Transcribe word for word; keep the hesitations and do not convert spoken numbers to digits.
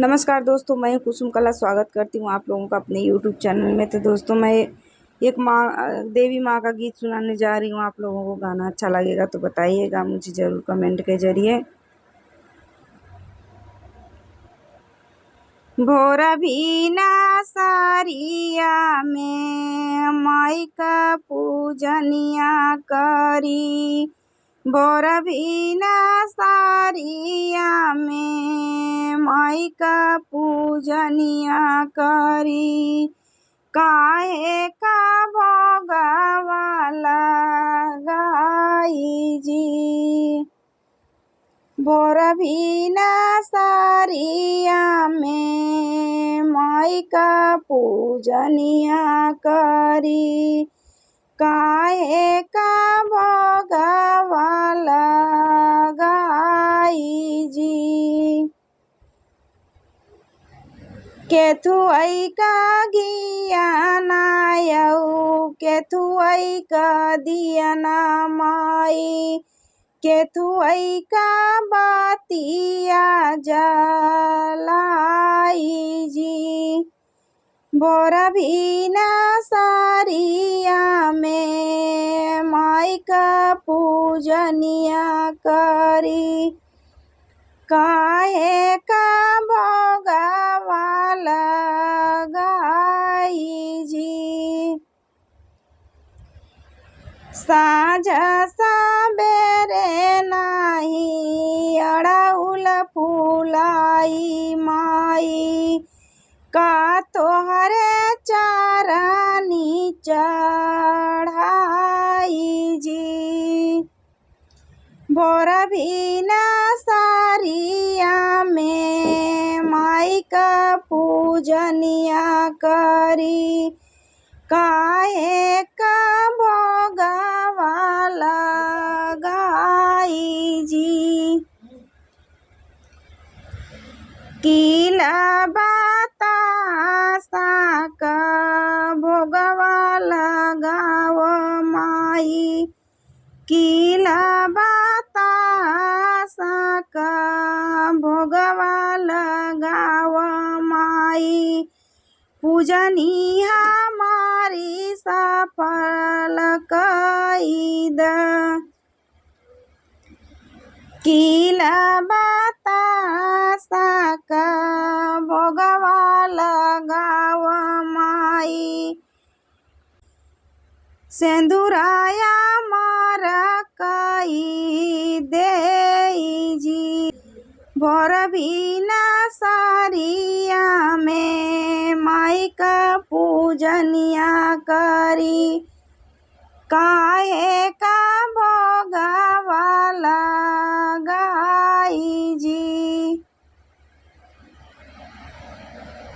नमस्कार दोस्तों, मैं कुसुम कला स्वागत करती हूँ आप लोगों का अपने YouTube चैनल में। तो दोस्तों, मैं एक माँ, अ, देवी माँ का गीत सुनाने जा रही हूँ आप लोगों को। गाना अच्छा लगेगा तो बताइएगा मुझे ज़रूर कमेंट के जरिए। भोर भिना सारिया में माई का पूजनिया करी, भोर भिना सारिया में माई का पूजनिया करी, काहे का भोगवा लगाई जी। भोर भिना सारिया में माई का पूजनिया करी, काहे का भोगवा लगाई जी। केथुआई का घियाना यऊ, केथुआई का दियाना माई, केथुआई का बातिया जलाई जी। भोर भिना सारिया में माई का पूजनिया करी, काहे का भोगवा लगाई जी। साँझ सबेरे नाही अड़उल फुलाई माई, का तोहरे चरनी चढ़ाई जी। भोर भिना सारिया में माई का पूजनिया करी, काहे का भोगवा लगाई जी। कीला बतासा का भोगवा लगाव माई, कीला बतासा का भोगवा लगाव माई, पूजनी हमारी सफल कई द। कीला बतासा का भोगवा लगाव माई, सेंदुराया मारा कई देई जी। भोर भिना सारिया में माई का पूजनिया करी, काहे का